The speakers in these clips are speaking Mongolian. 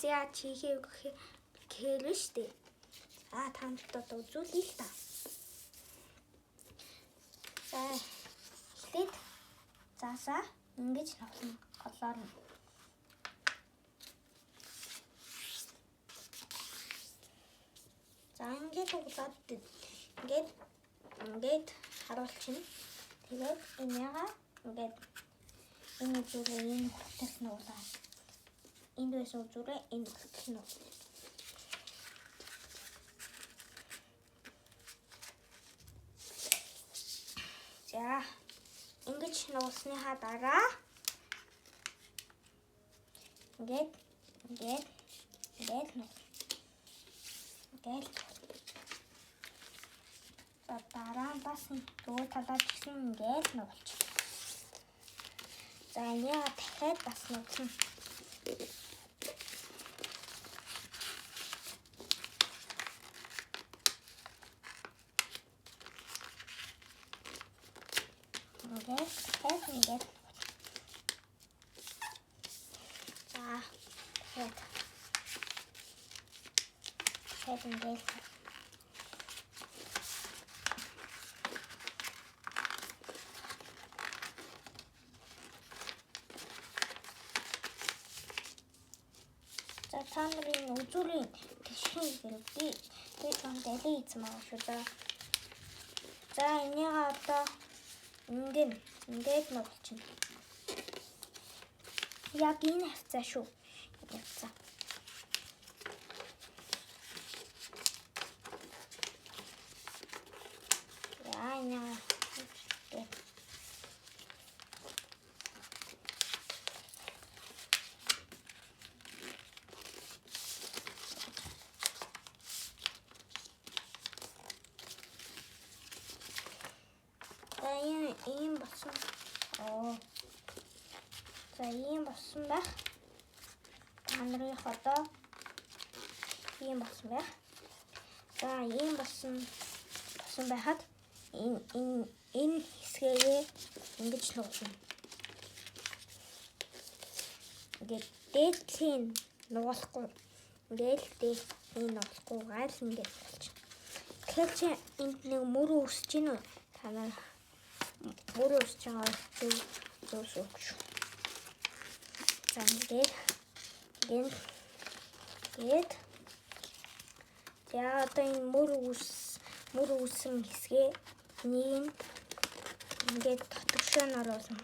яаж хийхээ гэхэл шүү дээ. За та нарт одоо үзүүлье л та. За эхлээд заасаа ингэж нуглана голоор нь. За ингээд углаад ингээд ингээд харуулчихна. Тэгээд энийга ингээд энэ үзүүрээ энэ хүртэл нуглаа. Энд байсан үзүүрээ энэ хүртэл нуглаа. За ингэж нугласныхаа дараа ингээд ингээд ингээд нуглаа. Ингээд за дараа нь бас нөгөө талаар ч гэсэн ингээд нугалчих. За энийг дахиад бас нугална. Ингээд дахиад ингээд за дахиад дахиад ингээд. За та нарын үзүүрийн тэгшин хэрэг би жоохон далийн хийсэн байгаа шүү. За. За энийг одоо ингээд ингээд нугалчихна. Яг энэ хавцаа шүү. Энэ хавцаа. За энийг ингээд. За ийм болсон. Оо. За ийм болсон байх. Та нарын одоо ийм болсон байх. За ийм болсон байхад энэ хэсгээгээ ингэж нугална. Ингээд дээдлийн нугалахгүй. Ингээд дээдлийн нугалахгүй гаал ингээд нугалчихна. Тэгэхээр чи энд нэг мөр үүсэж гин үү? Та нар мөр үүсэж байгаа зөв зөв шүү. За ингээд ингээд за одоо энэ мөр үүсэн хэсгээ нэг ингээд дотгошоо нь оруулна.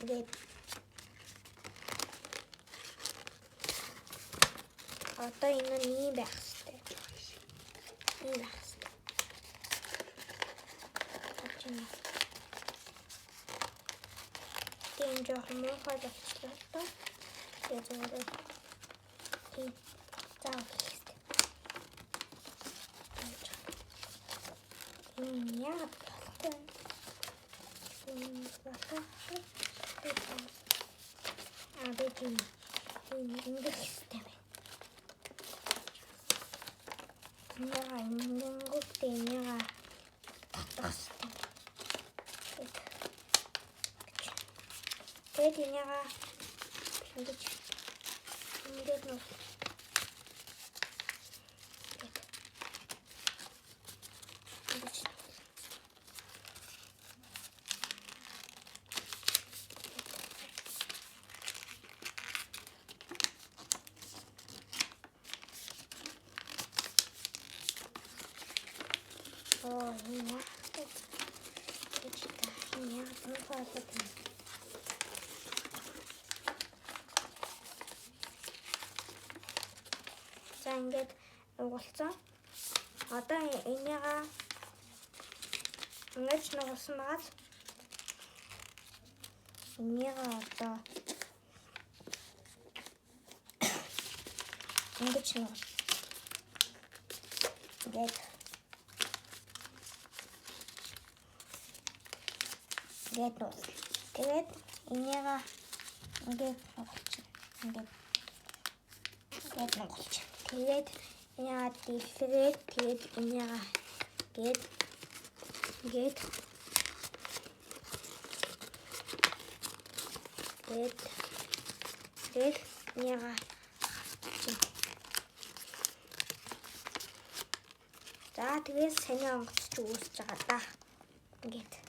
Ингээд одоо энэ нь ийм байх хэрэгтэй. Ийм байх хэрэгтэй. Тийм жоохон муухай болчихлоо л доо. Тэгээ зүгээр тийм заавал хийх хэрэгтэй. Тийм яагаад болохгүй юм? Тийм болохгүй. Аа би тийм ингэх хэрэгтэй байна. Энийг ингэнгүүтээ энийг татах хэрэгтэй. Тэгээд энийг ингэж ингээд нүг. Ингэж. Оо, энэ яах вэ? Гэж та энэ яагаад муухай болоод байна? За ингээд нугалцсан. Одоо энийг ингэж нугалсан байгаас энийг одоо ингэж нугал. Ингээд ингээд нугал. Тэгээд энийг ингээд нугалчихна. Ингээд ингээд нугалчихна. Тэгээд энийг дэлгэрээд тэгээд энийг ингээд Ингээд тэгээд тэгэл яга хавчих. За, тэгээд саний онгоц чи үүсэж байгаа да. Ингээд.